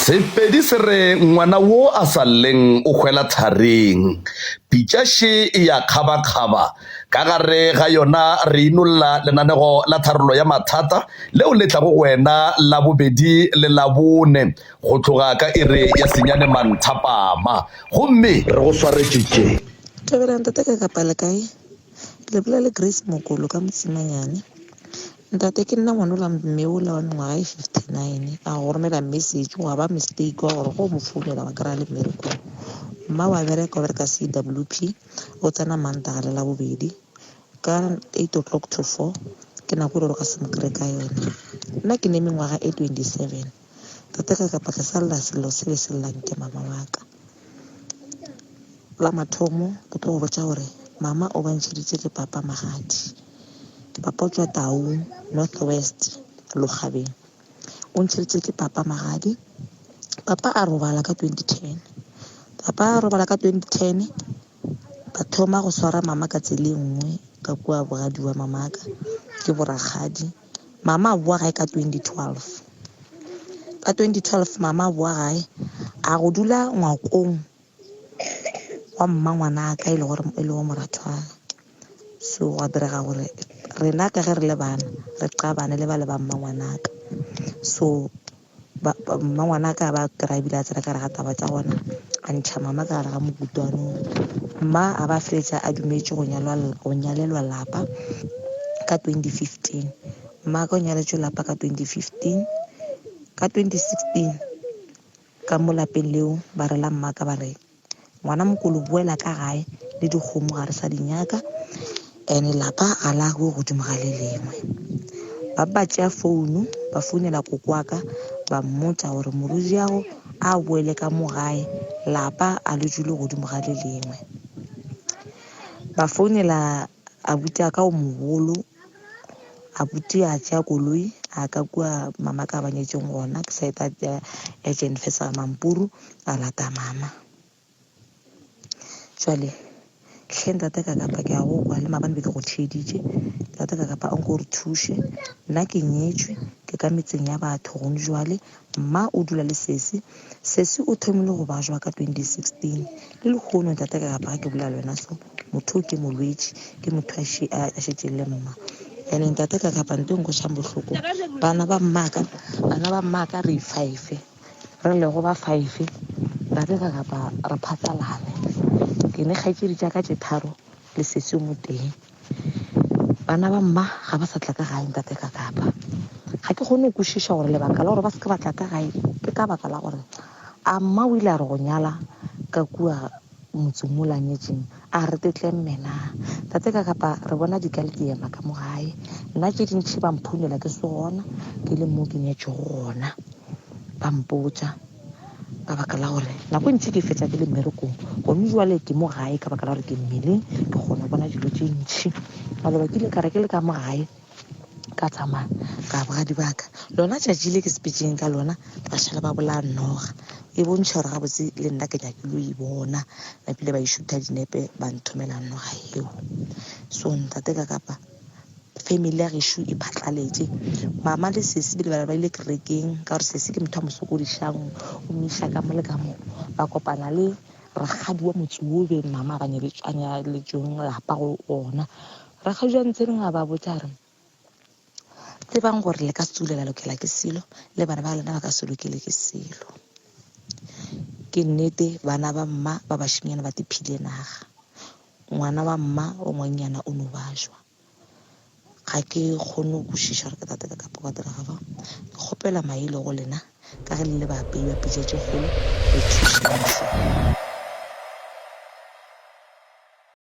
Sepedi se re ngwana wo a sa lleng o hwela tharing. Pitša še e a kgabakgaba. Ka gare ga yona re inolla lenanego la tharollo ya mathata leo le tlago go wena Labobedi le Labone go tloga ka iri ya senyane manthapama. Gomme re go swaretše tše. Thobela ntate ka kapa le kae? Le bolela le Grace Mokolo ka Motsimanyane. Ntate ke nna ngwana ola mme ola wa mengwaga e 59 a go romela message wa ba mistake wa gore go mo founela wa kry-a le mmerekong. Mma wa bereka o bereka C_W_P o tsena Mantaga le Labobedi ka 8 o'clock to 4 ke nako e le gore o ka se mo kry-e ka yone. Nna ke ne mengwaga e 27 tate ka kapa ke sa lla sello se be se llang ke mama wa ka. La mathomo ke tlo go botša gore mama o ba ntšheditše le papa magadi. Papa o tšwa Taung, North West, Lokgabeng. O ntšheditše ke papa magadi. Papa a robala ka 2010. Papa a robala ka 2010, ba thoma go swara mama ka tsela e nngwe ka kua bogadi wa mamaka ke borakgadi. Mama a boa gae ka 2012. Ka 2012 mama a boa gae a go dula ngwakong wa mmangwanaka e le gore e le wa morathwana. So gwa direga gore rena ka ge re le bana re qabane le ba le ba mmangwanaka. So mmangwanaka a ba kry-a ebile a tsena ka gare ga taba tša gona a ntšha mama ka gare ga mokutwanong. Mma a ba feleletša a dumetše go nyalwa go nyalelwa lapa ka 2015. Mma ka o nyaletšwe lapa ka 2015. Ka 2016 ka mo lapeng leo ba rela mmaka ba re ngwana mokolo boela ka gae le dikgomo ga re sa di nyaka and lapa ga la go godimo ga le lengwe. Ba ba tšea founu ba founela koko wa ka ba mmotša gore morwediago a boele ka mo gae lapa a le dule godimo ga le lengwe. Ba founela abuti wa ka o mogolo, abuti a tšea koloi a ka kua mama ka ba nyetšeng gona ke side ya Jenfesa ga Mampuru a lata mama. Jwale hle ntate ka kapa ke a go kwa le maabane be ke go theeditše. Ntate ka kapa anko o re thuše. Nna ke nyetšwe ke ka metseng ya batho gone jwale. Mma o dula le sesi. Sesi o thomile go bajwa ka 2016. Le lehono ntate ka kapa ga ke bolela le wena so motho o ke molwetši ke motho a šetšeng le mma. Ene ntate ka kapa nto e nkwešang bohloko bana ba mmaka bana ba mmaka re five. Re lego ba five ra be ra rapa re phatlalale. Ke ne kgaetšedi tša ka tše tharo le sesi o motee. Bana ba mma ga ba sa tla ka gae ntate ka kapa. Ga ke kgone go kwešiša gore lebaka la gore ba se ke ba tla ka gae ke ka baka la gore a mma o ile a re go nyala ka kua motseng mola a nyetšeng a re tetlemme na. Tate ka kapa re bona di ka le diema ka mo gae. Nna tše dintši ba mphounela ke se gona ke le mo ke nyetšego gona. Ba mpotša ka baka la gore nako e ntši ke fetša ke le mmerekong gone jwale ke mo gae ka baka la gore ke mmeleng ke kgona go bona dilo tše ntši. Maloba ke ile ka re ke le ka mo gae ka tsamaya ka bogadi ba ka lona tšatši le ke sepetseng ka lona ba šala ba bolaya noga e bontšha gore gabotse le nna ke nyakile go e bona napile ba e šutha dinepe ba nthomela noga eo. So ntate ka kapa family ya gešo e phatlaletše mama le sesi bile ba ile kerekeng ka gore sesi ke motho a mo sokodišang o mo iša ka mo le ka mo ba kopana le rakgadi wa motse wo beng mama ba nyaletšweng lapa go ona rakgadi wa ntseneng a ba botša re tsebang gore le ka se tsule la lokela ke selo le bana ba lena ba ka se lokele ke selo ke nnete bana ba mma ba bašimanyana ba tiphile naga Ngwana wa mma o ngwannyana o no bajwa. Ga ke kgone go kwešiša gore ke tate ka kapa gwa direga jwang. Ke kgopela maele go lena ka ge le le baapei ba pitša tše kgolo, le thušeng hle.